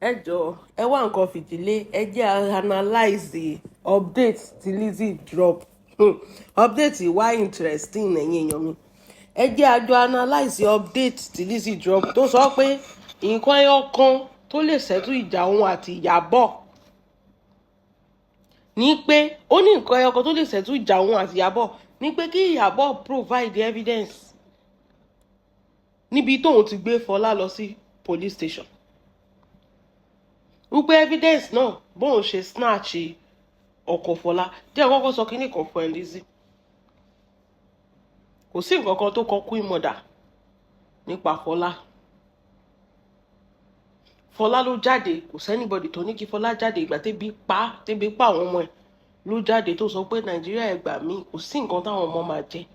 Ẹ jọ̀ọ́, ẹ wá nǹkan fìdílé, ẹ jẹ́ a analyze update tí Lizzy drop. Update wá interesting, ẹ̀yin èèyàn mi. Ẹ jẹ́ a jọ analyze update tí Lizzy drop tó sọ pé nǹkan ẹyọ kan tó lè settle ìjà òun àti Ìyábọ̀ ní pé ó ní nǹkan ẹyọ kan tó lè settle ìjà òun àti Ìyábọ̀ ní pé kí Ìyábọ̀ provide evidence níbi tóun ti gbé Fọlá lọ sí police station, wípé evidence náà bóun ṣe snatch ọkọ̀ Fọlá. Jẹ́ kọ́kọ́ sọ kínní kan fún ẹ, Lizzy. Kò sí nǹkan kan tó kọ queen mother nípa Fọlá. Fọlá ló jáde, kò sí anybody tó ní kí Fọlá jáde. Ìgbà tébi pa àwọn ọmọ ẹ̀ ló jáde tó sọ pé, "Nàìjíríà, ẹ gbà mí, kò sí nǹkan táwọn ọmọ máa jẹ."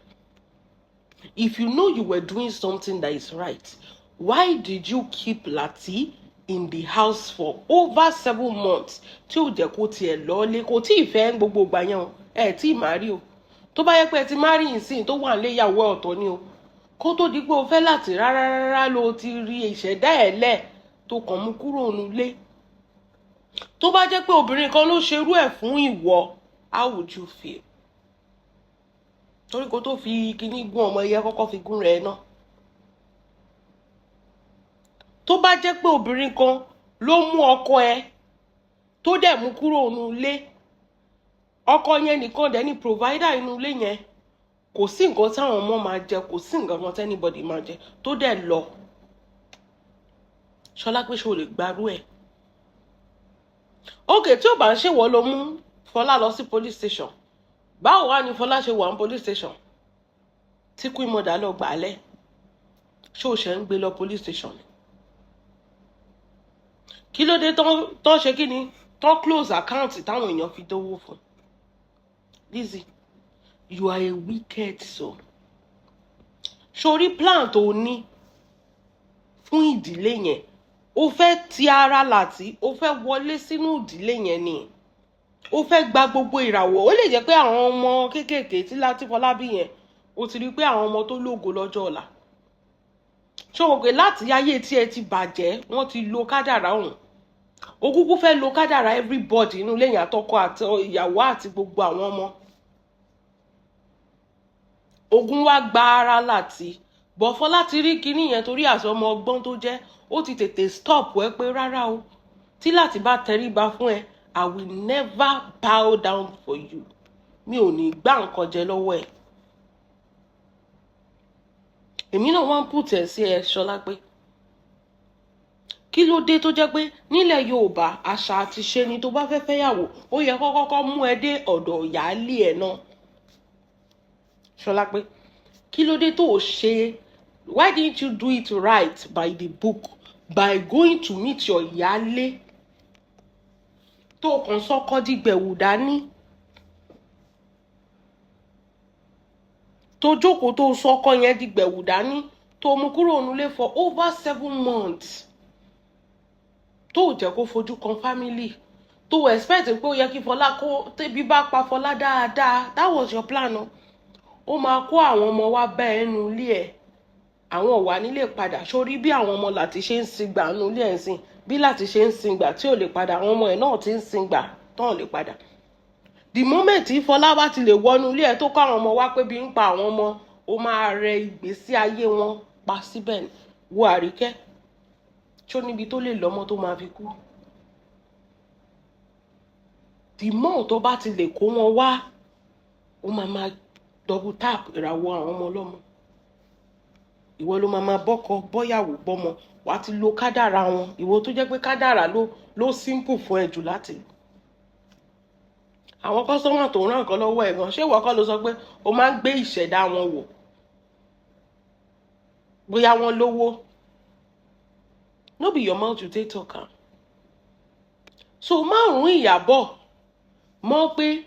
If you know you were doing something that is right, why did you keep Lati in the house for over 7 months tí ò jẹ́ kó tiẹ̀ lọ́ọ́lé? Kò tí ì fẹ́ gbogbo ìgbà yẹn o. Ẹ tí ì má rí o. Tó bá yẹ pé ẹ ti má rí ìsìn tó wà nílé ìyàwó, ọ̀tọ̀ ni o. Kó tó di pé o fẹ́ láti rárá rárá ló ti rí ìṣẹ̀dá ẹ̀ lẹ̀ tó kàn mú kúrò nílé. Tó bá jẹ́ pé obìnrin kan ló ṣerú ẹ̀ fún ìwọ, how would you feel? Torí kó tó fi kíní gún ọmọ ẹyẹ, kọ́kọ́ fi gún rẹ̀ náà. Tó bá jẹ́ pé obìnrin kan ló mú ọkọ ẹ tó dẹ̀ mú kúrò nílé, ọkọ yẹn nìkan dẹ̀ ní provider inú ilé yẹn, kò sí nǹkan táwọn ọmọ máa jẹ, kò sí nǹkan kan tí anybody máa jẹ, tó dẹ̀ lọ, Ṣọlá, pé ṣé o lè gbarú ẹ̀? Ok, tí ò bá ń ṣèwọ ló mú Fọlá lọ sí police station, báwo wá ni Fọlá ṣe wà ní police station tí queen mother lọ gbà á lẹ̀? Ṣé o ṣe ń gbé lọ police station? Kí ló dé tán ṣe kí ni tán close account táwọn èèyàn fi dówó fún? Lizzy, you are a wicked soul. Sórí plan tó ní fún ìdílé yẹn, o fẹ́ ti ara láti o fẹ́ wọlé sínú ìdílé yẹn ni, o fẹ́ gba gbogbo ìràwọ̀. Ó lè jẹ́ pé àwọn ọmọ kéékèèké tí láti Fọlábí yẹn, o ti rí i pé àwọn ọmọ tó lógo lọ́jọ́ ọ̀la. Ṣé o mọ̀ pé láti ayé tí ẹ ti bàjẹ́, wọ́n ti lo kádàrá ọ̀hún? O kúkú fẹ́ lo kádàrá everybody inú lẹ́yìn, àtọkọ àti ìyàwó àti gbogbo àwọn ọmọ. Ogun wá gba ara láti bọ̀. Fọlá ti rí kinní yẹn torí àṣọ ọmọ ọgbọ́n tó jẹ́, ó ti tètè stop ẹ pé rárá o, tí láti bá tẹríba fún ẹ, I will never bow down for you. Mi ò ní gbá nǹkan jẹ lọ́wọ́ ẹ. Èmi náà wọ́n ń pùtẹ̀ sí ẹ, Ṣọlá, pé kí ló dé tó jẹ́ pé nílẹ̀ Yorùbá, àṣà àti ṣe ni tó bá fẹ́ fẹ́yàwó, ó yẹ kó kọ́kọ́ mú ẹ dé ọ̀dọ̀ ìyáálé ẹ̀ náà. Ṣọlá, pé kí ló dé tó o ṣe? Why didn't you do it right by the book by going to meet your ìyáálé, tó kàn sọ́kọ́ dìgbẹ̀wò dání, tó jókòó, tó sọ́kọ́ yẹn dìgbẹ̀wò dání, tó mú kúrò nílé for over 7 months, tó jẹ́ kó fojú kan family, tó expect pé ó yẹ kí Fọlá kó tẹ́bí bá pa Fọlá dáadáa? That was your plan o. Ó máa kó àwọn ọmọ wa bá ẹnu ilé ẹ̀, àwọn ò wà nílé padà. Sórí bí àwọn ọmọ láti ṣe ń singbà nínú ilé ẹ̀ ń sìn, bí láti ṣe ń singbà tí ò lè padà, àwọn ọmọ ẹ̀ náà ti ń singbà tán ò lè padà. The moment tí Fọlá bá ti lè wọnú ilé ẹ̀ tó kó àwọn ọmọ wá pé bí ń pa àwọn ọmọ, ó máa rẹ ìgbésí ayé wọn pa síbẹ̀. Wo Àríkẹ́, ṣó níbi tó lè lọ́mọ tó máa fi kú? The more tó bá ti lè kó wọn wá, ó máa máa double tap ìràwọ̀ àwọn ọmọ ọlọ́mọ. Ìwọ ló máa máa bọ́kọ bọ́yàwó bọ́mọ, wàá ti lo kádàrà wọn. Ìwọ tó jẹ́ pé kádàrà ló simple fún ẹ jù láti lò. Àwọn customer tó ń ràn nǹkan lọ́wọ́ ẹ̀ gan, ṣé ìwọ kọ́ ló sọ pé o máa ń gbé ìṣẹ̀dá wọn wò bóyá wọ́n lówó? No be your mouth you take talk am. So márùn-ún Ìyábọ̀ mọ̀ pé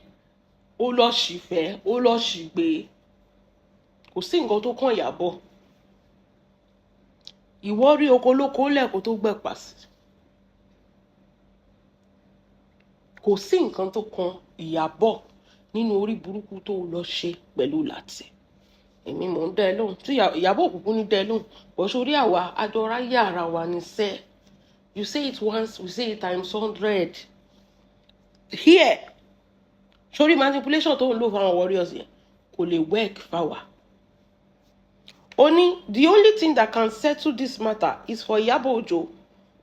ó lọ ṣìfẹ́, ó lọ ṣìgbé, kò sí nǹkan tó kàn Ìyábọ̀. Ìwọ rí oko lóko lẹ́ẹ̀kó tó gbẹ̀pà sí. Kò sí nǹkan tó kan Ìyábọ̀ nínú orí burúkú tó lọ ṣe pẹ̀lú Láti. Èmi mò ń dá ẹ lóhùn tí Ìyábọ̀ òkùnkùn ní dá ẹ lóhùn bọ́ sórí. Àwa àjọra yàrá wa ní sẹ́ẹ̀. You say it once, we say it times 100 here. Sórí manipulation tó ń lò fáwọn warriors yẹn kò lè work fáwa. Ó ní the only thing that can settle this matter is for Iyabo Ojo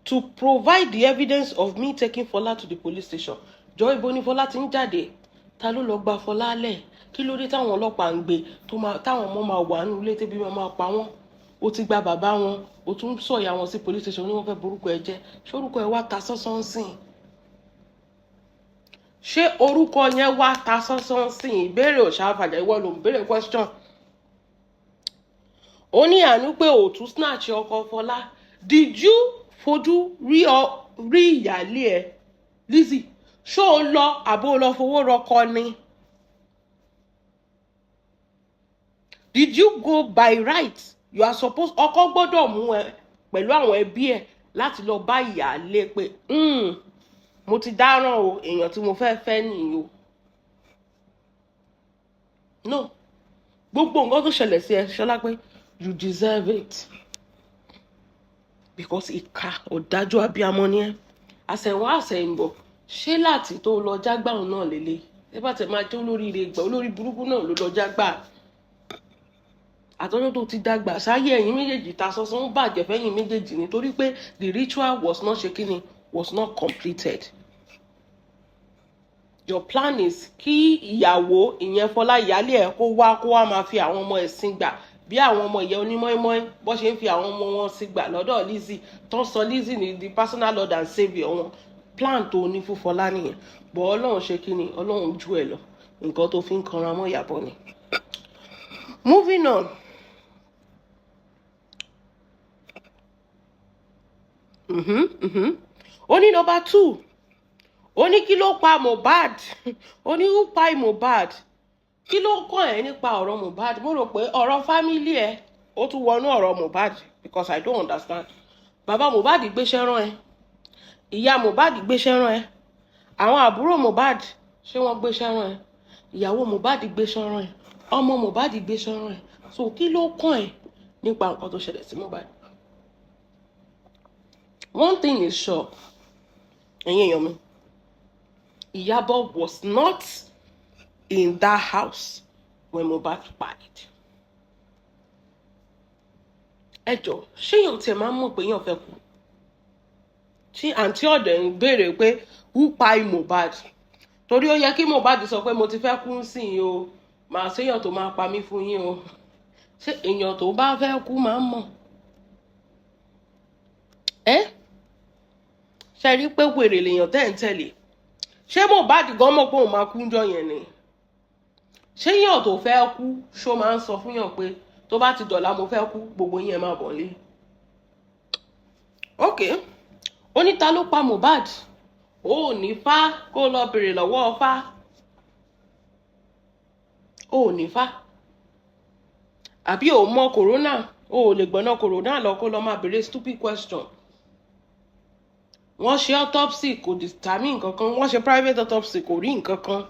to provide the evidence of me taking Fola to the police station. Jọ, ibo ni Fola ti ń jáde? Ta ló lọ gba Fola lẹ̀? Kí ló dé táwọn ọlọ́pàá ń gbé tó máa táwọn ọmọ máa wà nínú ilé tẹ́bí máa pa wọ́n? Ó ti gba bàbá wọn, ó tún sọ̀yà wọn sí police station, ní wọ́n fẹ́ borúkọ ẹ jẹ́. Ṣé orúkọ ẹ wá ta sánsán sìn? Ṣé orúkọ yẹn wá ta sánsán sìn? Ìbéèrè ò ṣàfàjà, ìwọ ló ń béèrè question. Ó ní àánú pé òtún snatch ọkọ Fọlá. Did you fojú rí ọ rí ìyáálé ẹ Lizzy? Ṣó o lọ àbó lọ fowó rọkọ ni? Did you go by right? You are supposed, ọkọ gbọ́dọ̀ mú ẹ pẹ̀lú àwọn ẹbí ẹ láti lọ bá ìyáálé pé, "Mo ti dáràn o, èèyàn tí mo fẹ́ fẹ́ nìyí o." No, gbogbo nǹkan tó ṣẹlẹ̀ sí ẹ, Ṣọlá, pé you deserve it because ìka ọ̀dájú abiyamọ ni ẹ. Àṣẹ̀wọ̀n àṣẹ̀yìnbọ̀, ṣé láti tó lọ jágbá òun náà lélẹ̀ ẹ bá tẹ̀ máa jẹ́ olóríire ìgbà, olórí burúkú náà ló lọ jágbá àtọ́jọ́ tó ti dàgbà sáyé. Ẹ̀yin méjèèjì ta sọ́sọ́ ń bàjẹ́ fẹ́yìn méjèèjì nítorí pé the ritual was not ṣe kíni, was not completed. Your plan is kí ìyàwó, ìyẹn Fọlá, ìyálé ẹ̀, kó wá máa fi àwọn ọmọ ẹ̀sìn gbà bí àwọn ọmọ ìyá onímọ̀ọ́mọ́ bó ṣe ń fi àwọn ọmọ wọn sí gbà lọ́dọ̀ Lizzy, tó ń sọ Lizzy ní the personal lord and saviour wọn. Plan tó ní fún Fọlá nìyẹn bọ́. Ọlọ́run ṣe kí ni? Ọlọ́run ju ẹ̀ lọ. Nǹkan tó fi ń kanra mọ́ Ìyàbọ̀ ni. Moving on. Ó ní number two, ó ní kí ló pa Mohbad? Ó ní who pa Mohbad? Kí ló kàn ẹ́ nípa ọ̀rọ̀ Mohbad? Mo rò pé ọ̀rọ̀ family ẹ̀ ó tún wọnú ọ̀rọ̀ Mohbad because I don't understand. Bàbá Mohbad gbéṣẹ́ rán ẹ? Ìyá Mohbad gbéṣẹ́ rán ẹ? Àwọn àbúrò Mohbad, ṣé wọ́n gbéṣẹ́ rán ẹ? Ìyàwó Mohbad gbéṣẹ́ rán ẹ? Ọmọ Mohbad gbéṣẹ́ rán ẹ? So kí ló kàn ẹ́ nípa nǹkan tó ṣẹlẹ̀ sí Mohbad? One thing is sure, ẹ̀yin èèyàn mi, Ìyábọ̀ was not in that house when Mohbad died. Ẹ jọ, ṣé èèyàn tiẹ̀ máa ń mọ̀ pé èèyàn fẹ́ kú? Tí àǹtí ọ̀dẹ̀ ń béèrè pé who pa Mohbad, torí ó yẹ kí Mohbad sọ pé mo ti fẹ́ kú sí i o, màá séèyàn tó máa pa mí fún yín o. Ṣé èèyàn tó bá fẹ́ kú máa ń mọ̀ ẹ́? Ṣe rí pé wèrè lèèyàn tẹ́ ń tẹ̀lé? Ṣé Mohbad gan mọ̀ pé òun máa kú ńjọ́ yẹn ni? Ṣé yàn tó fẹ́ kú, ṣó máa ń sọ fún yàn pé tó bá ti dọ̀la mo fẹ́ kú, gbogbo yín ẹ máa bọ̀ lé? Ok, ó ní ta ló pa Mohbad? Ó ní fá kó lọ bèrè lọ́wọ́ fá. Ó ní fá àbí ò mọ coroner? Ó lè gbọ́ná coroner lọ kó lọ máa bèrè stupid question. Wọ́n ṣe autopsy, kò determine nǹkan kan. Wọ́n ṣe private autopsy, kò rí nǹkan kan.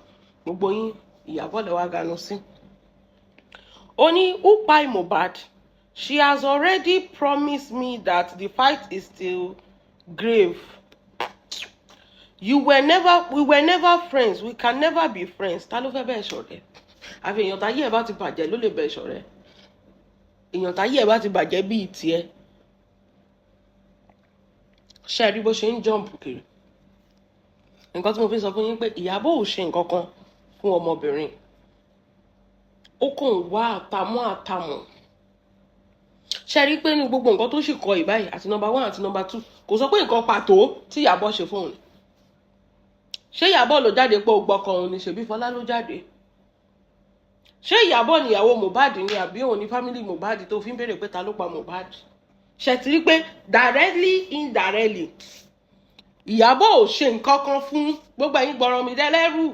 Gbogbo yín, Ìyábọ̀ lẹ wá ganu sí. Ó ní who kpai Mohbad? She has already promised me that the fight is still grave. You were never, we were never friends, we can never be friends. Ta ló fẹ́ bẹ́ẹ̀ ṣọ̀rẹ́? Àfi èèyàn táyé ẹ̀ bá ti bàjẹ́ ló lè bẹ́ẹ̀ ṣọ̀rẹ́. Èèyàn táyé ẹ̀ bá ti bàjẹ́ bíi tiẹ̀. Ṣe rí bó ṣe ń jump kiri? Nǹkan tí mo fi sọ fún yín pé Ìyábọ̀ ò ṣe nǹkan kan fún ọmọbìnrin, ó kàn wá àtàmọ́ àtàmọ́. Ṣe rí pé ní gbogbo nǹkan tó sì kọ ìbáyìí, àti number one àti number two, kò sọ pé nǹkan pàtó tí Ìyábọ̀ ṣe fóun ni. Ṣé Ìyábọ̀ ló jáde pé ó gbọ́kọ òun ni? Ṣèbí Fọlá ló jáde. Ṣé Ìyábọ̀ níyàwó Mohbad ni, àbí òun ní family Mohbad tó fi ń béèrè pé ta ló pa Mohbad? Ṣe ti rí pé directly, indirectly, Ìyábọ̀ ò ṣe nǹkan kan fún gbogbo ẹ̀yin gbọ̀ràn mi dẹ́lẹ́rù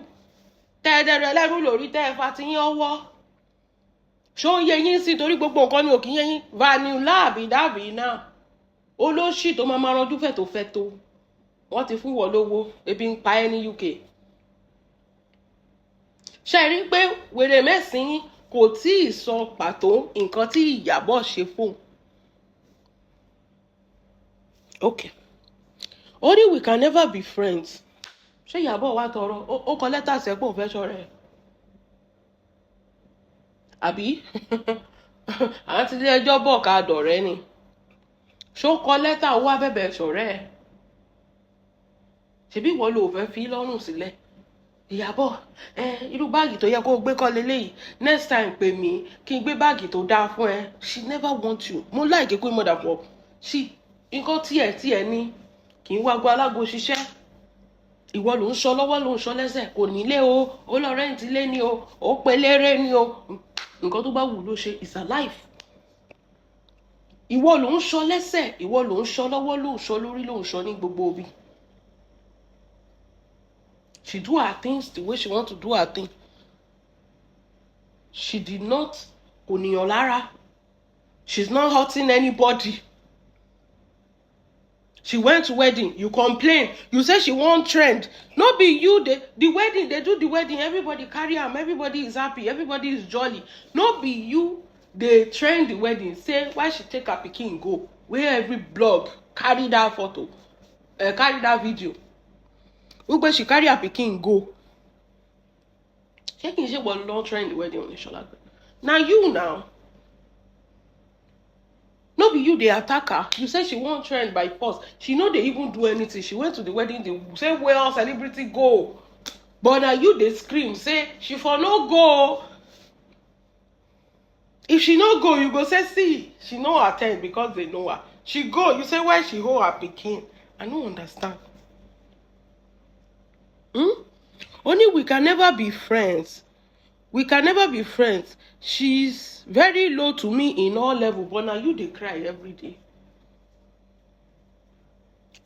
tẹ́ẹ̀dẹ̀rẹ̀ ẹlẹ́rù lórí tẹ́ ẹ fa ti yín ọwọ́. Ṣó ń yé yín sí? Torí gbogbo nǹkan ni ò kí ń yé yín. Vanilla àbí dàbí náà, olóṣì tó máa máa ranjú fẹ̀ tó fẹ́ tó wọ́n ti fún wọ́n lówó, ebi ń pa ẹ́ ní UK. Ṣe rí pé wèrè mẹ́sìn kò tí ì sọ pàtó nǹkan tí Ìyábọ̀ ṣe fóun? Ok. Ó ní we can never be friends. Ṣé Ìyábọ̀ wá tọrọ? Ó kọ lẹ́tà sẹ́pọ̀ fẹ́ ṣọ̀rẹ́ ẹ̀, àbí àti ilé ẹjọ́ bọ̀ ká dọ̀rẹ́ ni? Ṣó kọ lẹ́tà, ó wá bẹ̀bẹ̀ ṣọ̀rẹ́ ẹ̀? Ṣebí ìwọ ló fẹ́ fi lọ́rùn sílẹ̀. Ìyábọ̀ ẹ, irú báàgì tó yẹ kó o gbé kọ́ leléyìí. Next time, pè mí kí n gbé báàgì tó dáa fún ẹ. She never want you. Mo like Queen Mother for she nǹkan tiẹ̀ ní kì í wá gbọ́ alágo ṣiṣẹ́. Ìwọ ló ń sọ lọ́wọ́, ló ń sọ lẹ́sẹ̀. Kò nílé o, ó lọ rent ilé ni o, ó pe léré ni o. Nǹkan tó bá wù ló ṣe, is a life. Ìwọ ló ń sọ lẹ́sẹ̀, ìwọ ló ń sọ lọ́wọ́, ló ń sọ lórí, ló ń sọ ní gbogbo ibi. She do her things the way she want to do her thing. She did not, kò níyàn lára. She's not hurting anybody. She went to wedding, you complain, you say she wan trend. No be you dey the wedding dey do the wedding. Everybody carry am, everybody is happy, everybody is jolly. No be you dey trend the wedding, say why she take her pikin go, wey every blog carry that photo, carry that video wípé she carry her pikin go. Ṣé kì í ṣe wọ́n lọ trend the wedding? Oníṣọ́lá pé na you now. No be you dey attack her? You say she wan trend by force. She no dey even do anything. She went to the wedding the same way all celebrity go, but na you dey scream say she for no go. If she no go, you go say, see, she no attend because they know her. She go, you say why she hold her pikin. I no understand. Only we can never be friends. We can never be friends. She's very low to me in all level. But na you dey cry every day.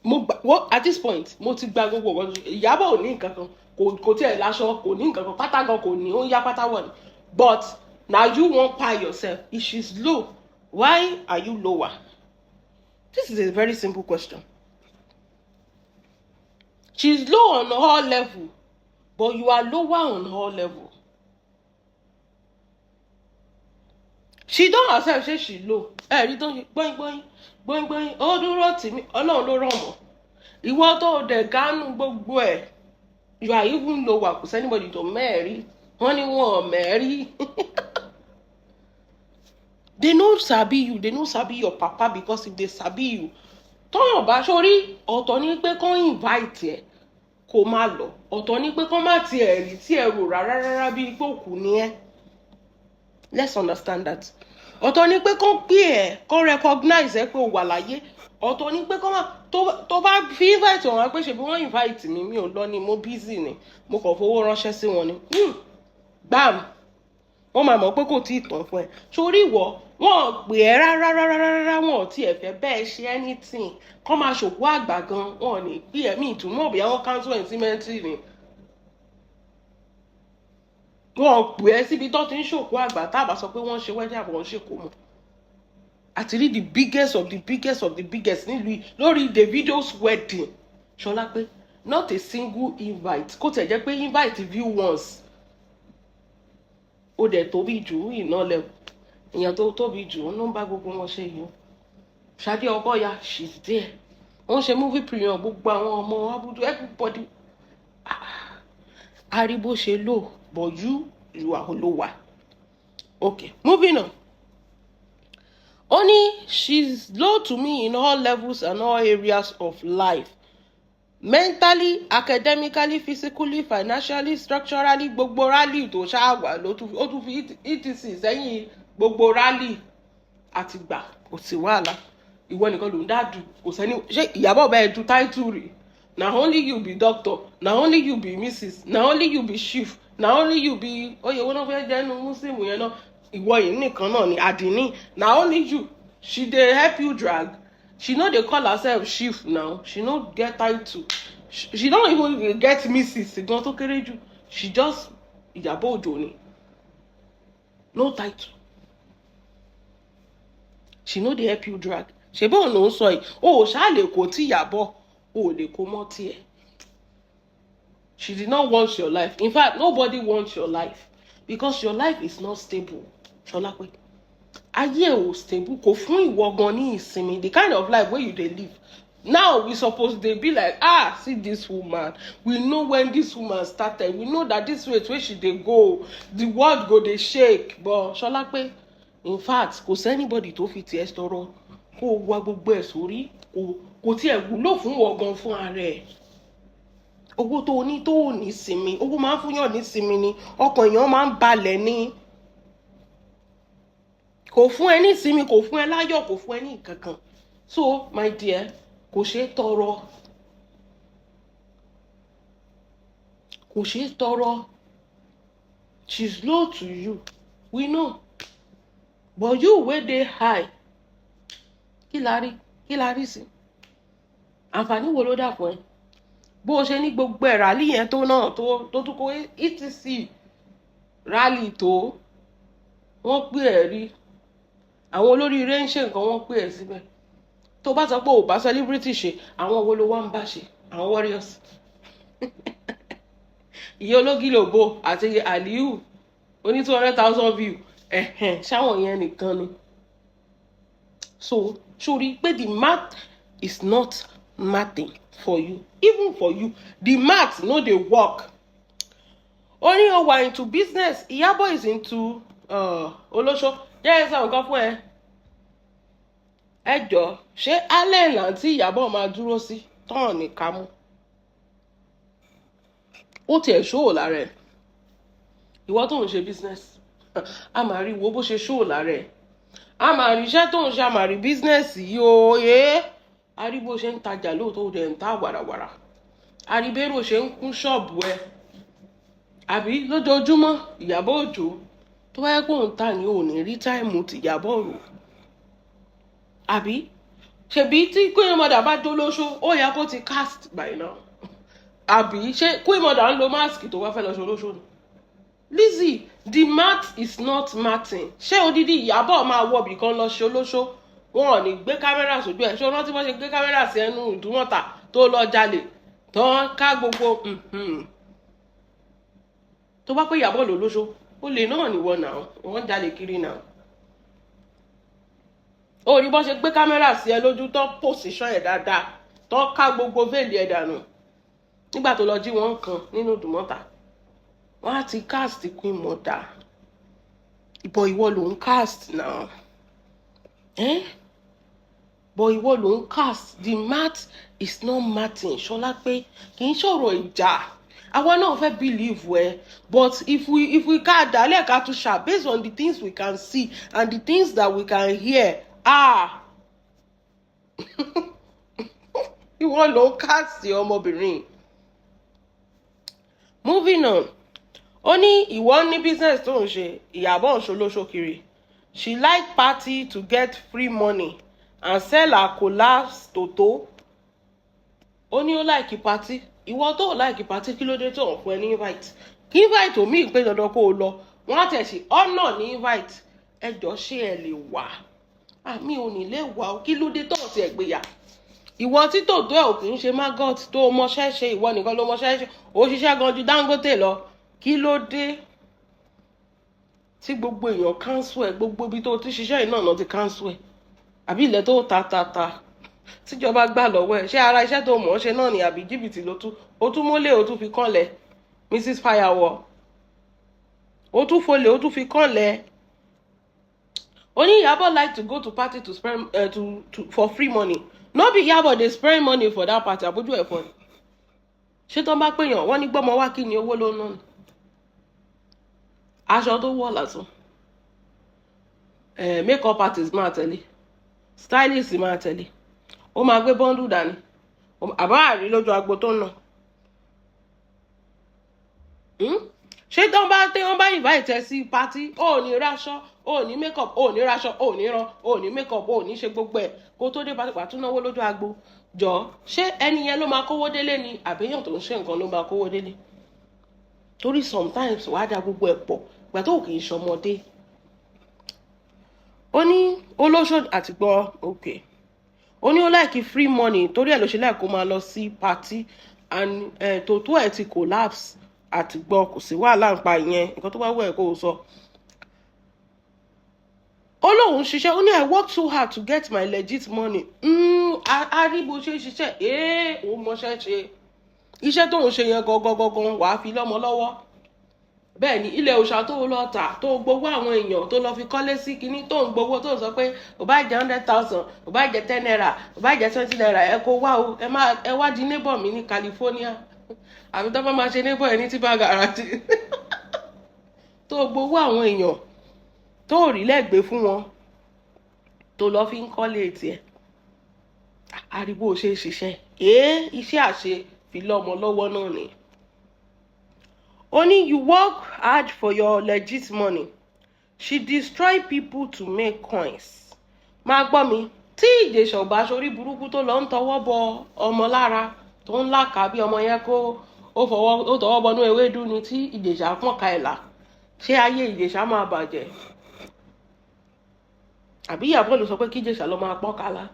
Mo gbà wọ́n at this point, mo ti gba gbogbo ọ̀gọ́. Ìyábọ̀ ò ní nǹkan kan, kò tiẹ̀ láṣọ, kò ní nǹkan kan, pátá gan kò ní, ó ń yá pátá wọ̀ ni. But na you wan kpai yourself. If she's low, why are you lower? This is a very simple question. She's low on all level, but you are lower on all level. She don herself say she low. Ẹ rí tó ń ṣe gbọ́ngbọ́n gbọ́ngbọ́n, ó dúró tì mí, Ọlọ́run ló rọ̀ mọ́. Ìwọ tó dẹ̀ gánú gbogbo ẹ̀, you are even lower. Kò sí anybody tó mẹ́ẹ̀rí wọ́n ní wọn mẹ́ẹ̀rí. They no sabi you, they no sabi your papa, because if they sabi you, tọ́yàn bá sórí ọ̀tọ̀ ní pé kán invite ẹ̀ kó má lọ, ọ̀tọ̀ ní pé kán má tiẹ̀ rí tí ẹ rò rárá rárá bíi pé òkú ni ẹ́. Let's understand that. Ọ̀tọ̀ ní pé kán pè ẹ́, kán recognize ẹ pé o wà láyé. Ọ̀tọ̀ ní pé kán má tó bá fi invite wọn pé ṣebí wọ́n invite mi, mi ò lọ ni, mo busy ni, mo kàn fowó ránṣẹ́ sí wọn ni. Gbam, wọ́n máa mọ̀ pé kò tí ì tán fún ẹ. Sórí ìwọ, wọn ò pè ẹ́ rárá rárá rárá, wọn ò tiẹ̀ fẹ́ bẹ́ẹ̀ ṣe anything. Kán máa ṣòkú àgbà gan, wọn ò ní pè ẹ́. Mí ìtumọ̀ bí àwọn cancel ẹ̀ cemetery ni. Wọn ò pè ẹ́ síbi tó ti ń ṣòkú àgbà, tá a bá sọ pé wọ́n ṣe wedding àbọ̀ wọ́n ṣèkó mọ́. Àti rí the biggest of the biggest of the biggest nílùú yìí lórí Davido's wedding. Ṣọlá pé not a single invite, kó tẹ̀ jẹ́ pé invite view once. Ó dẹ̀ tóbi jù iná lẹ́wọ̀, èèyàn tó tóbi jù ló ń bá gbogbo wọn ṣe yìí. Ṣadé Ọkọya, she's there. Wọ́n ṣe movie premiere, gbogbo àwọn ọmọ abudu, everybody aribo ṣe lò, but you are lower. Okay, moving on. Ó ní she's low to me in all levels and all areas of life: mentally, academically, physically, financially, structurally. Gbogbo rally tó ṣáà wà ló tún, ó tún fi etc sẹ́yìn gbogbo rally àtìgbà. Kò sí wàhálà, ìwọ nìkan ló ń dá dù. Kò sẹ́ni. Ṣé Ìyábọ̀ bẹ́ẹ̀ du title rí? Na only you be doctor, na only you be Mrs, na only you be chief, na only you be oyè wo náà fẹ́ jẹ́ nu Muslim yẹn náà. Ìwọ yìí nìkan náà ni àdínní. Na only you she dey help you drag. She no dey call herself chief now. She no get title. She don even get Mrs gan tó kéré jù. She just Ìyábọ̀ Òjó ni, no title. She no dey help you drag. Ṣe bóun ló ń sọ yìí? O ò ṣáà lè kó tí Ìyábọ̀, o ò lè kó mọ́ tiẹ̀. She did not want your life. In fact, nobody wants your life because your life is not stable. Ṣọlápé, ayé ò stable, kò fún ìwọ gan ní ìsinmi. The kind of life wey you dey live, Now we suppose dey be like, "Ah, see this woman." We know when this woman started, we know that this rate wey she dey go, the world go dey shake. But Ṣọlápé, in fact, kò sí anybody tó fi tiẹ̀ tọrọ kó o wá gbogbo ẹ̀ sórí. Kò tiẹ̀ wúlò fún wọ̀ gan fún ara ẹ̀. Owó tó o ní tó o ní sinmi, owó máa ń fún yàn ní sinmi ni, ọkàn èèyàn máa ń balẹ̀ ni. Kò fún ẹ ní ìsinmi, kò fún ẹ láyọ̀, kò fún ẹ ní nǹkan kan. So my dear, kò ṣeé tọrọ, kò ṣeé tọrọ. She's low to you, we know, but you wey dey high, kí la rí? Kí la rí sí? Àǹfààní wo ló dà fún ẹ? Bó o ṣe ní gbogbo ẹ̀ rally yẹn tó náà tó tún kó etc rally tó wọ́n pè ẹ́ rí, àwọn olóríire ń ṣe nǹkan, wọ́n pè ẹ́ síbẹ̀. Tó bá sọ pé ò bá celebrity ṣe, àwọn wo ló wá ń bá ṣe? Àwọn warriors, ìyá ológìlòbó àti Aliu oní 200,000 view, ẹ̀hẹ̀n, ṣáwọn yẹn nìkan ni? So sórí pé the math is not mathing for you. Even for you, the math no dey work. Ó ní ó wà into business, Ìyábọ̀ is into olóṣó. Jẹ́ ẹ sọ nǹkan fún ẹ. Ẹ jọ, ṣé Allen àti Ìyábọ̀ máa dúró sí tán ní kámú? Ó tiẹ̀ ṣòwò lára ẹ̀. Ìwọ tó ń ṣe business, a máa rí wo bó ṣe ṣòwò lára ẹ̀, a máa rí iṣẹ́ tó ń ṣe, a máa rí business yìí o. Ẹ́ a rí bó ṣe ń tajà lóòótọ́, ó dẹ̀ ń ta wàràwàrà. A rí bérò ṣe ń kún ṣọ́ọ̀bù ẹ àbí lójoojúmọ́. Ìyábọ̀ Òjó, tó bá yẹ kó ń tà ní òní rí time tìyàbọ̀ rò àbí? Ṣebí tí Queen Mother bá jó lóṣó, ó yẹ kó ti cast by now, àbí? Ṣé Queen Mother ń lo mask tó bá fẹ́ lọ ṣe olóṣó ni? Lizzy, the math is not mathing. Ṣé odidi Ìyábọ̀ máa wọ ibì kan lọ ṣe olóṣó, wọn ò ní gbé camera sójú ẹ̀? Ṣé o rántí wọ́n ṣe gbé camera sí ẹnu Ìdúmọ̀tà tó lọ jalè tó ń ká gbogbo? Tó bá pé Ìyábọ̀ ló lóṣó, ó lè náà níwọ náà, wọ́n jalè kiri náà. Ó rí bọ́n ṣe gbé camera sí ẹ lójú, tó position ẹ̀ dáadáa, tó ká gbogbo veil ẹ̀ dànù nígbà tó lọ jí wọn kan nínú Ìdúmọ̀tà. Wọ́n á ti cast Queen Mother ìbọ̀. Ìwọ ló ń cast now, eh? But ìwọ ló ń cast. The math is not mathing. Ṣọlá pé kì í ṣọ̀rọ̀ ìjà, àwa náà fẹ́ believe ẹ, but if we ká dálẹ̀ ká tún ṣá, based on the things we can see and the things that we can hear, ah, ìwọ ló ń cast ọmọbìnrin. Moving on, ó ní ìwọ ní business tó ń ṣe, Ìyábọ̀ ń ṣolóṣó kiri. She like party to get free money and sell her collapse tòtó. Ó ní ó like party. Ìwọ tó like party, kí ló dé tó ń fún ẹ ní invite? Kí invite omi ìpè dandan kó o lọ, wọ́n á tẹ̀sí ọ̀nà ní invite. Ẹ jọ, ṣé ẹ lè wà? Àmì ò ní lè wà ó. Kí ló dé tó ti ẹ̀ gbéyà? Ìwọ tí tòótọ́ ẹ̀ ò kì í ṣe maggot tó o mọṣẹ́ ṣe, ìwọ nìkan ló mọṣẹ́ ṣe, ó ṣiṣẹ́ gan ju Dangote lọ. Kí ló dé tí gbogbo èèyàn cancel ẹ̀? Gbogbo ibi tó ti ṣiṣẹ́ yìí náà ti cancel ẹ̀, àbí ilẹ̀ tó ta ta ta tíjọba gbà lọ́wọ́ ẹ̀? Ṣé ara iṣẹ́ tó mọ̀ ọ́ ṣe náà ni, àbí jìbìtì ló tún ó tún mólè, ó tún fi kànlẹ̀? Mrs Firewall, ó tún folè, ó tún fi kànlẹ̀. Ó ní Ìyábọ̀ like to go to party to spend to for free money. No be Ìyábọ̀ dey spend money for that party, àbójú ẹ̀fọ́ ni? Ṣé tó ń bá pèèyàn wọ́n ní gbọ́mọ wá, kí ni owó ló ń ná ni? Aṣọ tó wọ̀ lásán, make up artist máa tẹ̀lé, stylist máa tẹ̀lé, ó máa gbé bundle dání, àbá àrí lójú agbo tó ń nà. Ṣé tó ń bá tí wọ́n bá invite ẹ sí party, ó ní ráṣọ, ó ní make up, ó ní ráṣọ, ó ní rán, ó ní make up, ó ní ṣe gbogbo ẹ̀ kó tó dé party, pàtó náwó lójú agbo. Jọ, ṣé ẹni yẹn ló máa kówó délé ni, àbíyàn tó ń ṣe nǹkan ló máa kówó délé? Torí sometimes wàá da gbogbo ẹ̀ pọ̀ ìgbà tó kì í ṣọmọdé. Ó ní olóṣò àti gbọ́ okay. Ó ní ó like free money, torí ẹ̀ ló ṣe like kó máa lọ sí party and tòótọ́ ẹ̀ ti collapse àti gbọ́, kò sí wàhálà ń pa ìyẹn. Nǹkan tó bá wù ẹ́ kó o sọ. Ó lóun ṣiṣẹ́. Ó ní, "I work so hard to get my legit money." A rí bó ṣe ń ṣiṣẹ́. Ee, òun mọṣẹ́ ṣe. Iṣẹ́ tóun ṣe yẹn gangan gangan, wàá fi lọ́mọ lọ́wọ́. Bẹ́ẹ̀ ni ilẹ̀ òòṣà tó lọ tà, tó gbowó àwọn èèyàn, tó lọ fi kọ́lé sí kinní, tó ń gbowó, tó ń sọ pé ò bá jẹ́ 100,000, ò bá jẹ́ 10 naira, ò bá jẹ́ 20 naira, ẹ kó wá o, ẹ má ẹ wá di neighbor mi ní California, àbí tó bá máa ṣe neighbor ẹ ní tipa garage, tó gbowó àwọn èèyàn, tó rí lẹ́gbẹ̀ẹ́ fún wọn, tó lọ fi ń kọ́lé tiẹ̀. Ariwo ṣe é ṣiṣẹ́ ee, iṣẹ́ àṣe fi lọ́mọ lọ́wọ́ náà ni. Ó ní you work hard for your legit money, she destroy people to make coins. Máa gbọ́ mi, tí Ìjẹ̀ṣà ò bá ṣorí burúkú tó lọ ń tọwọ́ bọ ọmọ lára, tó ń làkà bí ọmọ yẹn, kó ó fọwọ́ ó tọwọ́ bọnú ewédú ni, tí Ìjẹ̀ṣà pọ̀n ka ẹ̀ là, ṣé ayé Ìjẹ̀ṣà máa bàjẹ́? Àbí Ìyábọ̀ ló sọ pé kí Ìjẹ̀ṣà lọ máa pọ́n kálá?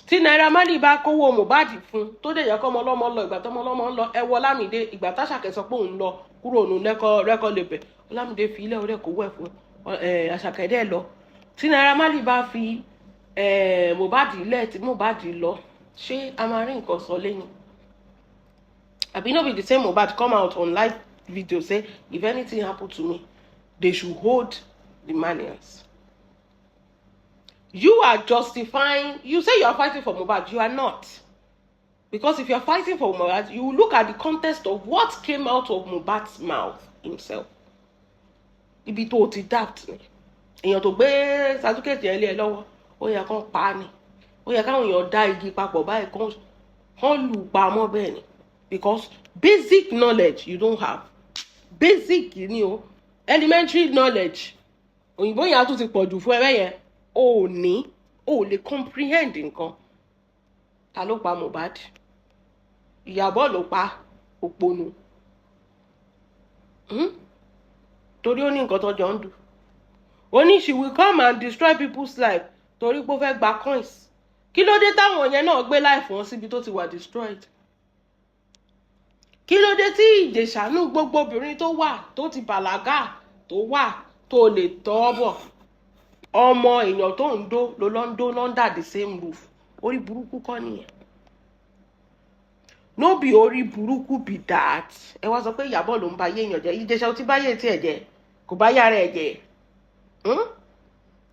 Tí Naira Marley bá kówó Mohbad fún, tó dẹ̀ yẹ kọ́mọ ọlọ́mọ lọ, ìgbà tọ́mọ ọlọ́mọ ń lọ, ẹ wọ Ọlámídé. Ìgbà táṣàkẹ́ sọ pé òun lọ kúrò nù record label, Ọlámídé fi ilé orí ẹ̀ kówó ẹ̀ fún Àṣàkẹ́ dẹ̀ lọ. Tí Naira Marley bá fi Mohbad lẹ̀, tí Mohbad lọ, ṣé a máa rí nǹkan sọ lẹ́yìn? Àbí no be the same Mohbad come out on live video say, "If anything happen to me, they should hold the Marlians"? You are justifying. You say you are fighting for Mohbad. You are not, because if you are fighting for Mohbad, you will look at the context of what came out of Mohbad's mouth himself. Ibi tó o ti doubt ni, èèyàn tó gbé certificate yẹn lé ẹ lọ́wọ́, ó yẹ kán pa á ni. Ó yẹ káwọn èèyàn dá igi papọ̀ báyìí, kán lù ú pamọ́. Bẹ́ẹ̀ ni, because basic knowledge you don't have. Basic ni o, elementary knowledge, òyìnbó yẹn á tún ti pọ̀ jù fún ẹ bẹ́ẹ̀ yẹn. O ò ní, o ò lè comprehend nǹkan. Ta ló pa Mohbad? Ìyàbọ̀ ló pa òpònú. Torí ó ní nǹkan tó jọ ń dù. Ó ní she will come and destroy people's life torí pé ó fẹ́ gba coins. Kí ló dé táwọn yẹn náà gbé life wọn síbi tó ti wà destroyed? Kí ló dé tí Ìjẹ̀ṣà nú gbogbo obìnrin tó wà, tó ti bàlágà, tó wà, tó lè tọ́ bọ̀, ọmọ èèyàn tó ń dó ló lọ ń dó under the same roof? Orí burúkú kọ́ nìyẹn? No be orí burúkú be that? Ẹ wá sọ pé Ìyábọ̀ ló ń ba ayé èèyàn jẹ́. Ìjẹ̀ṣà ó ti bá yé tiẹ̀ jẹ́, kò bá yára ẹ̀ jẹ́.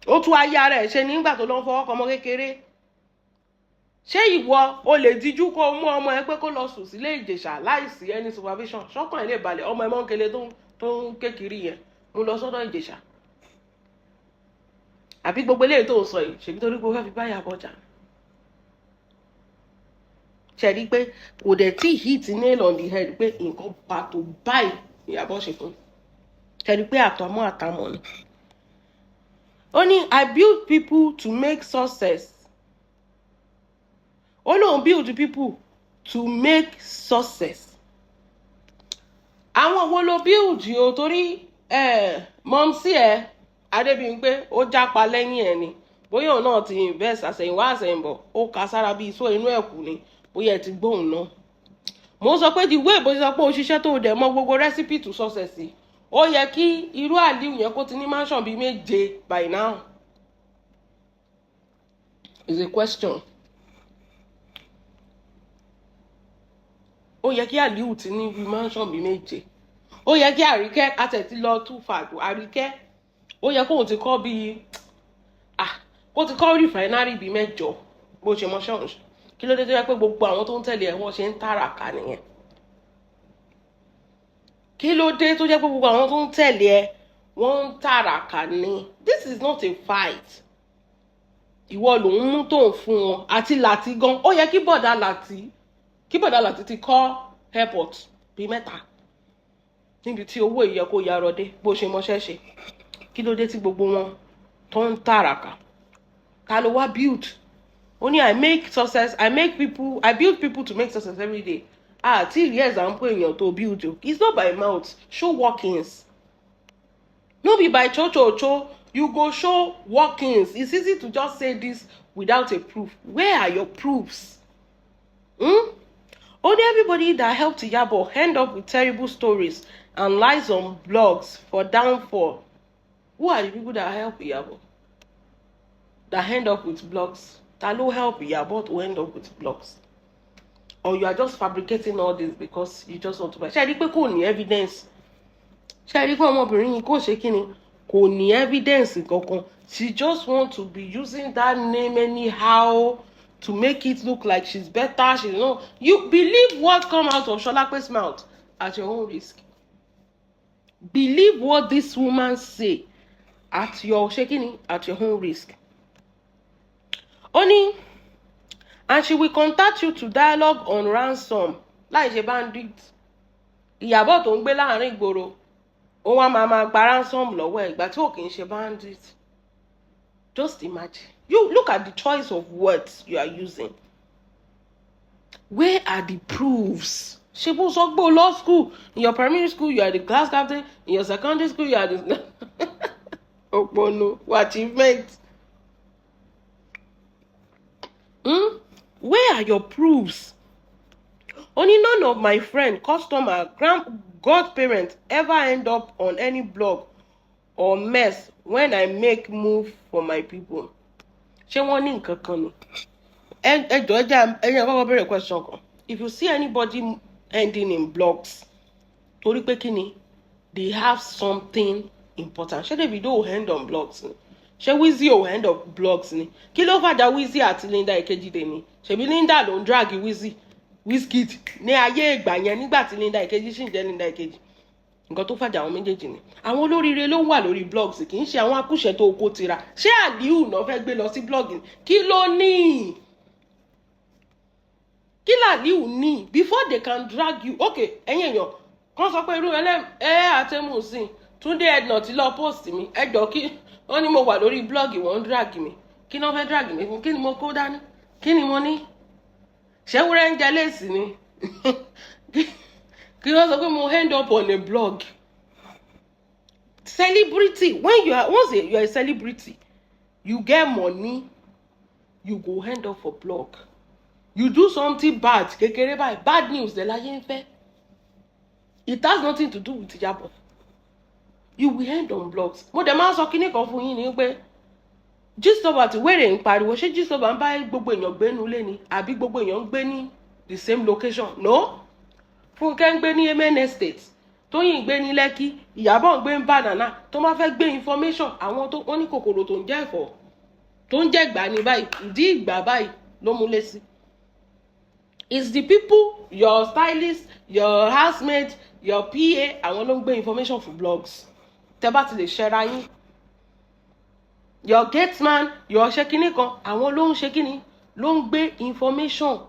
Ó tún ayé ara ẹ̀ ṣe nígbà tó lọ ń fọwọ́ kọ ọmọ kékeré. Ṣé ìwọ o lè díjú kó o mú ọmọ ẹ pé kó lọ sùn sílé Ìjẹ̀ṣà láìsí any supervision? Ṣọ́kàn ẹ̀ lè balẹ̀? Ọmọ ẹ mọ́ńkele tó ń kékeré yẹn, mú lọ sọ́dọ̀ Ìjẹ̀ṣà. Àbí gbogbo eléyìí tó ń sọ yìí, ṣèbí torí pé ó fẹ́ fi bá Ìyábọ̀ jà? Ṣe rí i pé kò dẹ̀ tí hit nail on the head pé nǹkan pàtó báyìí Ìyábọ̀ ṣe fún? Ṣe rí i pé àtọmọ́ àtàmọ̀ ni? Ó ní, "I build people to make success." Ó lóun build people to make success. Àwọn wo ló build o? Torí mumsy ẹ Adébíyìnpé, ó jápa lẹ́yìn ẹ̀ ni. Bóyá òun náà ti invest, àsẹ̀yìnwá àsẹ̀yìnbọ̀, ó ka sára bíi iṣó inú ẹ̀kú ni. Bóyá ẹ ti gbóhùn náà, mo ń sọ pé the way bó ṣe sọ pé o ṣiṣẹ́, tó o dẹ̀ mọ gbogbo recipe to success, ó yẹ kí irú Àlíù yẹn kó ti ní mansion bíi méje by now. Is a question. Ó yẹ kí Àlíù ti ní bíi mansion bíi méje. Ó yẹ kí Àríkẹ́ àtẹ̀tí lọ tún fàgbọ́. Àríkẹ́, ó yẹ kóun ti kọ́ bíi, ah, kó ti kọ́ refinery bíi mẹ́jọ, bó ṣe mọ ṣọ́ọ̀ṣì. Kí ló dé tó yẹ pé gbogbo àwọn tó ń tẹ̀lé ẹ̀, wọ́n ṣe ń tàràkà nìyẹn? Kí ló dé tó jẹ́ pé gbogbo àwọn tó ń tẹ̀lé ẹ, wọ́n ń tàràkà ni? This is not a fight. Ìwọ ló ń mú tó ń fún wọn àti Làtí gan. Ó yẹ kí bọ̀dà Làtí ti kọ́ airport bíi mẹ́ta níbi tí owó ìyẹ kó yarọ dé, bó ṣe mọṣẹ́ ṣe. Kí ló dé tí gbogbo wọn tó ń tàràkà? Ta ló wá build? Ó ní, "I make success, I make people, I build people to make success every day." Àti ìrí example èèyàn tó build o. It's not by mouth, show workings. No be by cho cho cho, you go show workings. It's easy to just say this without a proof. Where are your proofs? Hmm? Only everybody that helped Iyabo end up with terrible stories and lies on blogs for downfall. Who are the people that help Ìyábọ̀ that end up with blogs? Ta ló help Ìyábọ̀ to end up with blogs? Or you are just fabricating all this because you just want to buy? Ṣe é rí pé kò ní evidence? Ṣe é rí pé ọmọbìnrin yìí kò ṣe kí ni, kò ní evidence kankan? She just want to be using that name anyhow to make it look like she's better. She's not. You believe what come out of Sholape's mouth at your own risk. Believe what this woman say at your, ṣe kí ni, at your own risk. Ó ní, and she will contact you to dialogue on ransom. Láì ṣe bandit, Ìyábọ̀ tó ń gbé láàrin ìgboro, ó wá máa gba ransom lọ́wọ́ ẹ̀ ìgbà tí ò kì í ṣe bandit. Just imagine. You look at the choice of words you are using. Where are the proofs? Ṣe bó sọ pé o law school? In your primary school, you are the class captain. In your secondary school, you are the òpònú achievement. Where are your proofs? Only none of my friend, customer, grand godparents ever end up on any blog or mess when I make move for my people. Ṣé wọ́n ní nǹkan kan ni? Ẹ jọ̀ọ́, ẹ jẹ́ ẹ jẹ́ kọ́kọ́ béèrè question kan. If you see anybody ending in blogs, torí pé kí ni, they have something important. Ṣé Davido ò end on blogs ni? Ṣé Wizzy ò end on blogs ni? Kí ló fàjà Wizzy àti Linda Ìkejì dè ní? Ṣèbí Linda ló ń drag Wizzy, Wizkid ní ayé ìgbà yẹn, nígbà tí Linda Ìkejì sì ń jẹ́ Linda Ìkejì. Nǹkan tó fàjà àwọn méjèèjì ni. Àwọn olóríire ló wà lórí blogs, kì í ṣe àwọn akúṣẹ̀ tó kó tira. Ṣé Aliu náà fẹ́ gbé lọ sí blog? Kí ló ní? Kí làlíù ní before they can drag you? Okay, ẹ̀yin èèyàn kàn sọ pé irú ẹlẹ́ ẹ àtẹ̀mùsìn Túndé Ednà tí lọ post mi, ẹ jọ, kí wọ́n ní mo wà lórí blog, wọ́n ń drag mi. Kí ni wọ́n fẹ́ drag mi fún? Kí ni mo kó dání? Kí ni mo ní? Ṣé wúrẹ́ ń jẹ léèsì ni? Kí wọ́n sọ pé mo end up on a blog? Celebrity, when you are once you are a celebrity, you get money, you go end up for blog. You do something bad kékeré báyìí, bad news dẹ̀ láyé ń fẹ́. It has nothing to do with Ìyábọ̀. You will end on blogs. Mo dẹ̀ máa ń sọ kinní kan fún yín ni pé Gistlover tí wèrè ń pariwo, ṣé Gistlover ń bá gbogbo èèyàn gbé nulẹ̀ ni, àbí gbogbo èèyàn ń gbé ní the same location? No. Fúnkẹ́ ń gbé ní Amen Estate, Tóyìn ń gbé ní Lẹ́kí, Ìyábọ̀ ń gbé ní Banana. Tó máa fẹ́ gbé information, àwọn tó wọ́n ní kòkòrò tó ń jẹ́ ẹ̀fọ́ tó ń jẹ́ ìgbà ní báyìí, ìdí ìgbà báyìí ló mú lé sí. It's the people, your stylist, your housemate, your PA, àwọn ló ń gbé information for blogs. Tẹ́ bá ti lè ṣẹra yín, your gateman, your ṣe kinní kan, àwọn ló ń ṣe kinní, ló ń gbé information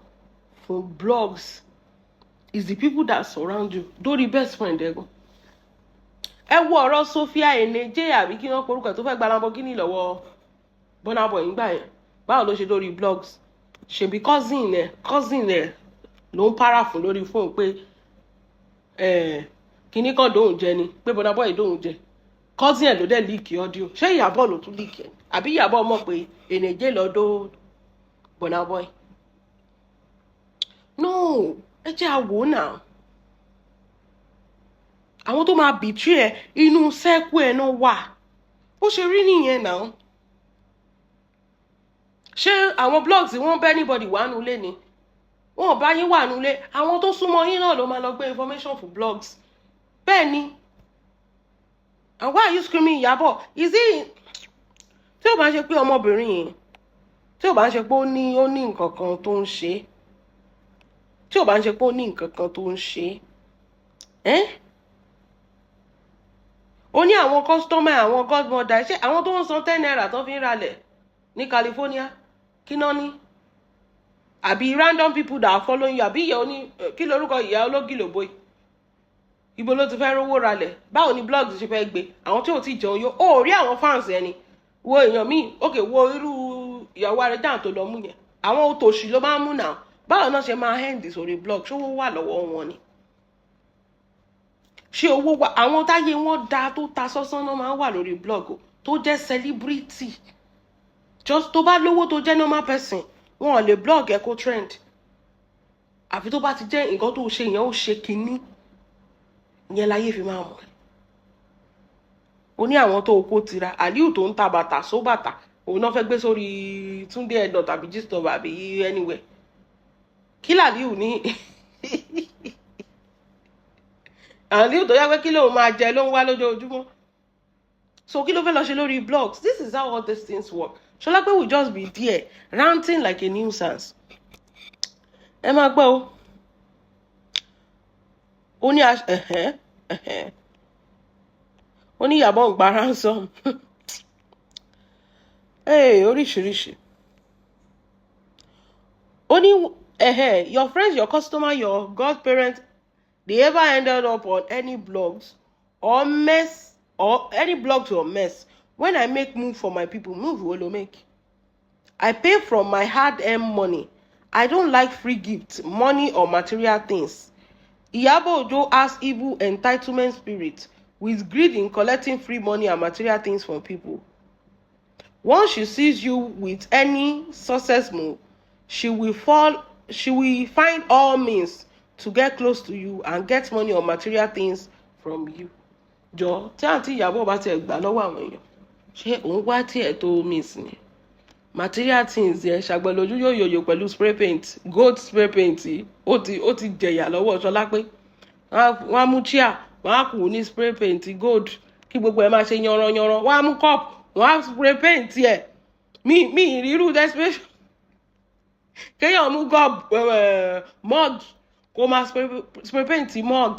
for blogs. It's the people that surround you, dórí best friend ẹ gan. Ẹ wo ọ̀rọ̀ Sophia Eneje, àbí kí wọ́n porúkọ ẹ̀, tó fẹ́ gba Lamborghini lọ́wọ́ Burna Boy nígbà yẹn. Báwo ló ṣe dórí blogs? Ṣebí cousin ẹ ló ń para fún lórí fóònù pé kinní kan dóhùn jẹ ni, pé Burna Boy dóhùn jẹ. Cousin ẹ ló dẹ̀ leak audio. Ṣé Ìyábọ̀ ló tún leak ẹ̀, àbí Ìyábọ̀ mọ̀ pé Eneje lọ dó Burna Boy? No, ẹ jẹ́ àwò náà. Àwọn tó máa betray ẹ, inú sẹ́kù ẹ náà wà. Bó ṣe rí nìyẹn náà. Ṣé àwọn blogs, wọ́n bá anybody wà nulẹ̀ ni? Wọn ò bá yín wà nulẹ̀. Àwọn tó súnmọ́ yín náà ló máa lọ gbé information for blogs. Bẹ́ẹ̀ ni. And why are you screaming Ìyábọ̀? Is it tí ò bá ń ṣe pé ọmọbìnrin yìí, tí ò bá ń ṣe pé ó ní nǹkan kan tó ń ṣe, tí ò bá ń ṣe pé ó ní nǹkan kan tó ń ṣe ẹ́? Ó ní àwọn customer, àwọn godmother. Ṣé àwọn tó ń san ₦10 tó fi ń ralẹ̀ ní California, kí náà ní? Àbí random people that are following you? Àbí ìyá oní, kí lorúkọ ìyá ológìlòbó yìí, ibo ló ti fẹ́ rówó ralẹ̀? Báwo ni blogs ṣe fẹ́ gbé àwọn tí ò tí jẹun yó? Ó rí àwọn fans ẹni wo èèyàn míì. Ok, wo irú ìyàwó Arẹjáàn tó lọ mú yẹn, àwọn òtòṣì ló máa ń mú náà. Báwo náà ṣe máa end sórí blog? Ṣówó wà lọ́wọ́ wọn ni? Ṣé owó wà? Àwọn táyé wọn da tó ta sọ́sán náà máa ń wà lórí blog o, tó jẹ́ celebrity. Just tó bá lówó, tó jẹ́ normal person, wọn ò lè blog ẹ kó trend, àfi tó bá ti jẹ́ nǹkan tó ṣe yẹn ó ṣe kínní ìyẹn láyé fi máa mọ̀. Ó ní àwọn tó kó tira Aliu tó ń ta bàtà só bàtà, òun náà fẹ́ gbé sórí Túndé Ẹ̀dọ̀ tàbí Gistlover àbí anywhere. Kí làlíù ní Aliu tó yá pé kí lóun máa jẹ ló ń wá lójoojúmọ́? So kí ló fẹ́ lọ ṣe lórí blogs? This is how all these things work. Ṣọlápé will just be there ranting like a nuisance. Ẹ máa gbọ́ o. Ó ní ẹ̀hẹ́n ẹ̀hẹ́n, ó ní Ìyábọ̀ ń gba ransom. Hey, oríṣiríṣi. Ó ní ẹ̀hẹ́n, your friends, your customer, your godparents, they ever ended up on any blogs or mess or any blogs or mess when I make move for my people. Move wo lo make? I pay from my hard-earned money. I don't like free gifts, money or material things. Iyabo Ojo has evil entitlement spirit with greed in collecting free money and material things from people. Once she sees you with any success move, she will find all means to get close to you and get money or material things from you. Jọ, tí àǹtí Ìyábọ̀ bá tiẹ̀ gbà lọ́wọ́ àwọn èèyàn, ṣé òun wá tiẹ̀ tó miss ni material things yẹn? Ṣàgbẹ̀lójú yóò yòyò pẹ̀lú spray paint, gold spray paint yìí. Ó ti jẹ̀yà lọ́wọ́ Ṣọlápé. Wọ́n á mú chair, wọ́n á kù ní spray paint gold kí gbogbo ẹ̀ máa ṣe yanranyanran. Wọ́n á mú cup, wọ́n á spray paint ẹ̀. Mi ìrírú desperation kéèyàn mú cup, mug, kó máa spray paint mug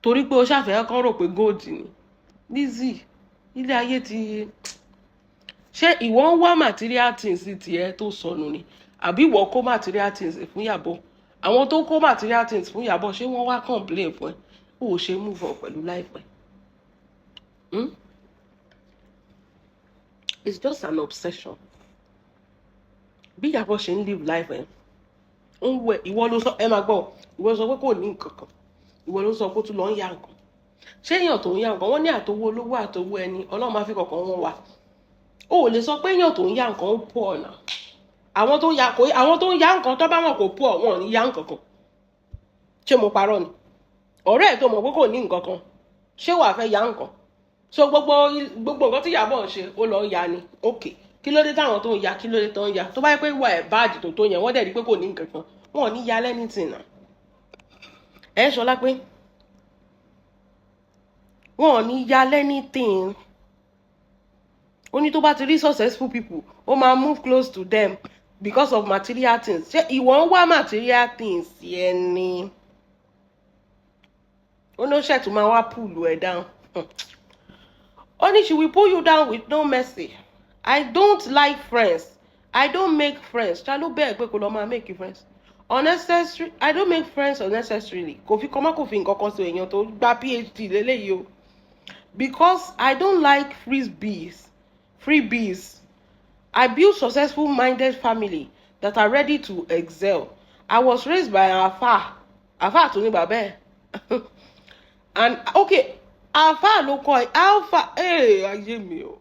torí pé o ṣàfẹ́ kán rò pé gold ni. Lizzy, ilé ayé ti ṣé ìwọ ń wá material things tiẹ̀ tó sọnù ni, àbí ìwọ kó material things fún Ìyábọ̀? Àwọn tó kó material things fún Ìyábọ̀, ṣé wọ́n wá complain fún ẹ? Ó ṣe move on pẹ̀lú life ẹ? Hmm? It's just an obsession. Bí Ìyábọ̀ ṣe ń live life ẹ, ń wẹ. Ìwọ ló sọ, ẹ máa gbọ́, ìwọ sọ pé kò ní nǹkan kan, ìwọ ló sọ pé ó tún lọ ń ya nǹkan. Ṣé èèyàn tó ń ya nǹkan, wọ́n ní àtowó olówó àtowó ẹni, Ọlọ́run máa fi kọ̀ọ̀kan wọn wà. O ò lè sọ pé èèyàn tó ń ya nǹkan ó pọ̀ ọ̀nà. Àwọn tó ya kò, àwọn tó ń ya nǹkan tó bá wọn kò pọ̀, wọn ò ní ya nǹkan kan. Ṣé mo parọ́ ni? Ọ̀rẹ́ ẹ̀ tó mọ̀ pé kò ní nǹkan kan, ṣé wàá fẹ́ ya nǹkan? So gbogbo nǹkan tí Ìyábọ̀ ń ṣe, ó lọ ń ya ni. Ok, kí ló dé táwọn tó ń ya, kí ló dé tó ń ya? Tó bá yẹ pé ìwà ẹ̀ báàdì tó yẹn, wọ́n dẹ̀ rí pé kò ní nǹkan kan, wọn ò ní ya lẹ́nìtì náà. Ẹ ṣọlá pé wọn ò ní ya lẹ́nìtìn. Ó ní tó bá ti rí successful people, ó máa move close to them because of material things. Ṣé ìwọ ń wá material things yẹn ni? Ó ní ó ṣètò máa wá pull ẹ̀ down. Ó ní she will pull you down with no mercy. I don't like friends. I don't make friends. Ta ló bẹ́ẹ̀ pé kó lọ máa make friends unnecessary? I don't make friends unnecessarily. Kò fi kọ́mọ́, kò fi nǹkan kan sí. Èèyàn tó gba PhD lélẹ́yìí o. Because I don't like freebies. Freebies. I build successful minded family that are ready to excel. I was raised by afa. Afa tó ní bàbá ẹ̀. And okay, afa ló kọ ẹ, alpha. Ee, ayé mi o.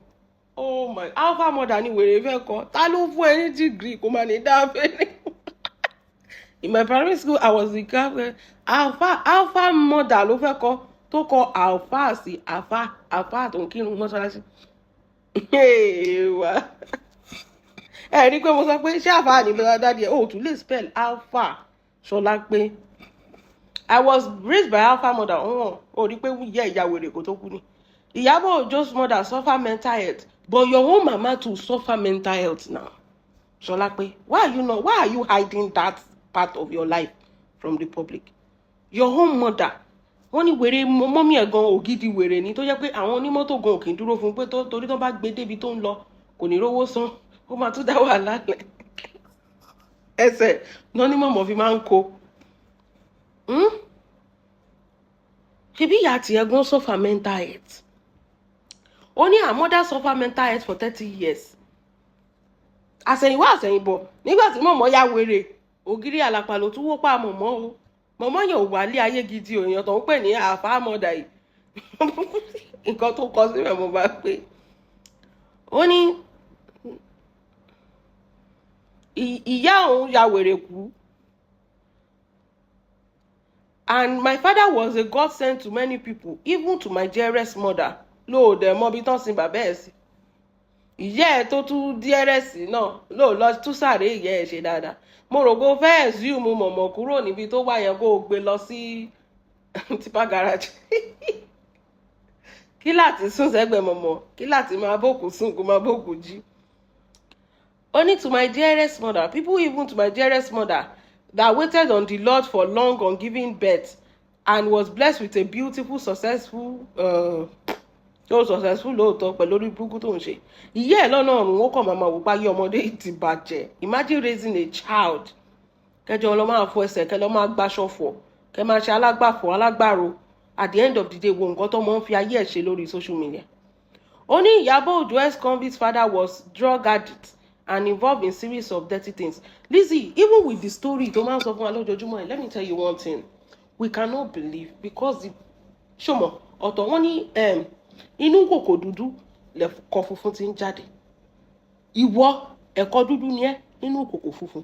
Oh my, alpha mother ni wèrè fẹ́ kọ. Ta ló fún ẹ ní degree kó máa ní dáfẹ́ ní? In my primary school, I was the girl. Alpha, alpha mother ló fẹ́ kọ, tó kọ alpha sí afa, afa tó ń kírun mọ́ṣáláṣí. Ẹ rí i pé mo sọ pé ṣé àfa ní bẹ́ẹ̀ daddy ẹ̀ o tún lè spell alpha? Ṣọlá pé I was raised by alpha mother. Ọ̀hún, ó rí i pé yẹ ìyá wèrè kó tó kú ni. Ìyábọ̀ Òjó's mother suffer mental health, but your own mama too suffer mental health now. Ṣọlá pé why are you not, why are you hiding that part of your life from the public? Your own mother, wọ́n ní wèrè mummy ẹ̀ gan, ògidì wèrè ni, tó jẹ́ pé àwọn onímọ́tò gan ò kì í dúró fún un pé torí tó bá gbé débi tó ń lọ, kò ní rówó san, ó máa tún dá wàhálà lẹ̀. Ẹsẹ̀ náà ní mọ̀mọ́ fi máa ń kó. Ṣebí ìyá tiẹ̀ gan suffer mental health? Ó ní her mother suffer mental health for 30 years. Àsẹ̀yìnwá àsẹ̀yìnbọ̀, nígbà tí mọ̀mọ́ ya wèrè, ògiri àlàpà ló tún wó pa mọ̀mọ́ o. Mọ̀mọ́ yẹn ò wálé ayé gidi o. Èèyàn tó ń pè ní àfáà mọ̀dà yìí, nǹkan tó kọ síbẹ̀ mo bá pé. Ó ní ìyá òun ya wèrè kú. And my father was a godsend to many people, even to my dearest mother. Ló dẹ̀ mọ ibi tán sin bàbá ẹ̀ sí. Ìyá ẹ̀ tó tún dearest náà ló lọ tún sàré ìyá ẹ̀ ṣe dáadáa. Mo rò pé o fẹ́ assume mọ̀mọ́ kúrò níbi tó wà yẹn, kó o gbé lọ sí tipper garage, kí láti sùn sẹ́gbẹ̀ẹ́ mọ̀mọ́, kí láti máa bókù sùn, kó máa bókù jí. Only to my dearest mother, people, even to my dearest mother that waited on the Lord for long on giving birth and was blessed with a beautiful, successful, tó successful lóòótọ́ pẹ̀lú orí burúkú tó ń ṣe. Ìyá ẹ̀ lọ́nà ọ̀run, ó kàn máa wò páyé ọmọdé ti bàjẹ́. Imagine raising a child, kẹjọ lọ máa fọ ẹsẹ̀, kẹ lọ máa gbàṣọ fọ̀, kẹ máa ṣe alágbàfọ̀, alágbàro. At the end of the day, wo nǹkan tó mọ̀ ń fi ayé ẹ̀ ṣe lórí social media. Ó ní Ìyábọ̀ Òjó ex-convict father was drug addict and involved in series of dirty things. Lizzy, even with the story tó máa ń sọ fún wa lójoojúmọ́ yìí, let me tell you one thing: we cannot believe because the ṣọmọ ọ̀tọ̀ wọn ní inú kòkò dúdú lẹ̀kọ funfun ti ń jáde. Ìwọ, ẹ̀kọ dúdú ni ẹ́ nínú kòkò funfun.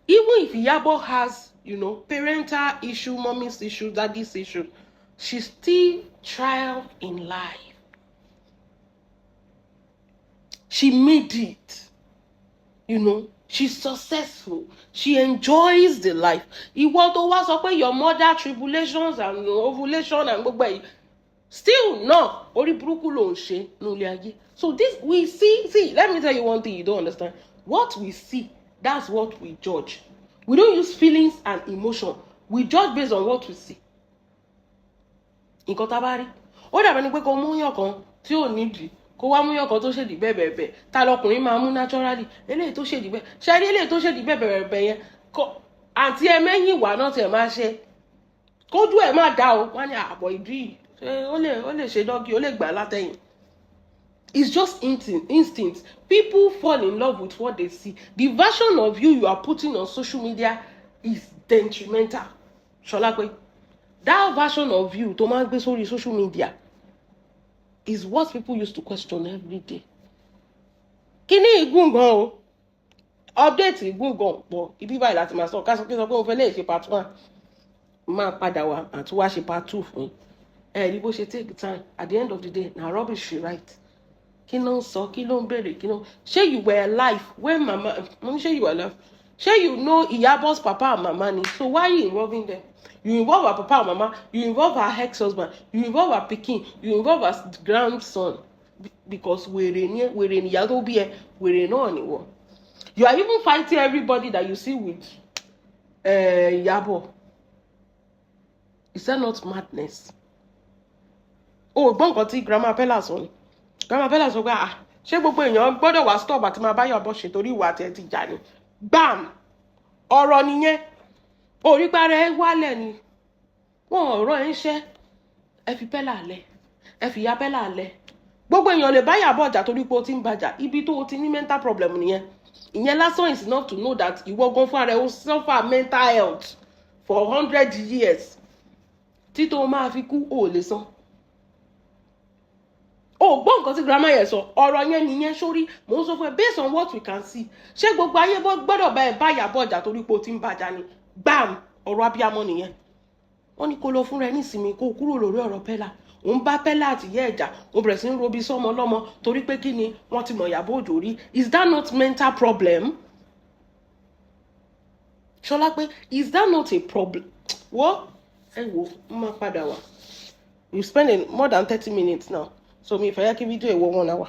Even if Iyabo has parental issue, mommy's issue, daddy's issue, she still triumph in life. She made it. She's successful. She enjoys the life. Ìwọ tó wá sọ pé your mother tribulations and ovulation and gbogbo èyí, still náà orí burúkú ló ń ṣe nílé ayé. So this we see, see, let me tell you one thing you don't understand. What we see, that's what we judge. We don't use feelings and emotion. We judge based on what we see. Nǹkan tá a bá rí, ó dàbí ẹni pé kó mú yàn kan tí ò nídìí, kó wá mú yàn kan tó ṣèdí bẹ́ẹ̀ bẹ́ẹ̀ bẹ́ẹ̀. Ta lọkùnrin máa mú naturally? Eléyìí tó ṣèdí bẹ́ẹ̀ ṣe rí, eléyìí tó ṣèdí bẹ́ẹ̀ bẹ́ẹ̀ bẹ́ẹ̀ yẹn, àǹtí ẹ mẹ́yìn wà náà tiẹ̀ máa ṣe kójú ẹ̀ má dá o. Wọ́n ní àbọ̀ ìdí yìí, ṣé ó lè ṣe doggy, ó lè gbà látẹ̀yìn. It's just instinct, instinct. People fall in love with what they see. The version of you you are putting on social media is detrimental. Ṣọlápé, that version of you tó máa ń gbé sórí social media is what people used to question every day. Kíní ìgún gan o, update ìgún gan pọ̀. Ibi báyìí láti máa sọ. Ká sọ pé mo fẹ́ lè ṣe part one, máa padà wá àti wá ṣe part two fún yín. Ẹ rí bó ṣe take time. At the end of the day, na rubbish she write. Kí ló ń sọ? Kí ló ń béèrè? Kí ló ṣé you were alive when mama mo ní? Ṣé you were alive? Ṣé you know Iyabo's papa and mama ni? So why you involving them? You involve her papa and mama, you involve her ex-husband, you involve her pikin, you involve her grandson, because wèrè ni ẹ, wèrè níyà tó bí ẹ, wèrè náà ni wọ. You are even fighting everybody that you see with Iyabo. Is that not madness? O gbọ́ nǹkan tí Grandma Pella sọ ni. Grandma Pella sọ pé, ah, ṣé gbogbo èèyàn gbọ́dọ̀ wá stop àti máa bá Ìyábọ̀ ṣe torí ìwà àti ẹ̀ ti jà ni? Gbàm, ọ̀rọ̀ nìyẹn. Orí parẹ́ wálẹ̀ ni wọn ọ̀rọ̀ ẹ̀ ń ṣẹ́. Ẹ fi Pella lẹ̀, ẹ fi ìyá Pella lẹ̀. Gbogbo èèyàn lè bá Ìyábọ̀ jà torí pé o ti ń bàjà. Ibi tó o ti ní mental problem nìyẹn. Ìyẹn lásán is enough to know that ìwọ gan fúnra rẹ ó suffer mental health for 100 years tí tó o máa fi kú, o ò lè san. O gbọ́ nǹkan tí grandma yẹn sọ. Ọ̀rọ̀ yẹn nìyẹn. Sórí mò ń sọ fún ẹ, based on what we can see, ṣé gbogbo ayé gbọ́dọ̀ bá ẹ bá Ìyábọ̀ jà torí pé o ti ń bàjá ni? Gbàm, ọ̀rọ̀ abiyamọ nìyẹn. Wọ́n ní kó lọ fúnra ẹ nísìnyí, kó kúrò lórí ọ̀rọ̀ Pella. Òun bá Pella àti ìyá ẹ̀jà, òun bẹ̀rẹ̀ sí ń robi sọ́mọ lọ́mọ torí pé kí ni? Wọ́n ti mọ̀ Ìyábọ̀ Òjó rí. Is that not mental problem? Ṣọlá pé, is that not a problem? Wọ́n ẹ wò ó, máa padà wá. We spend more than 30 minutes now, so mi ìfẹ́ yẹ kí fídíò ìwọ 1 hour.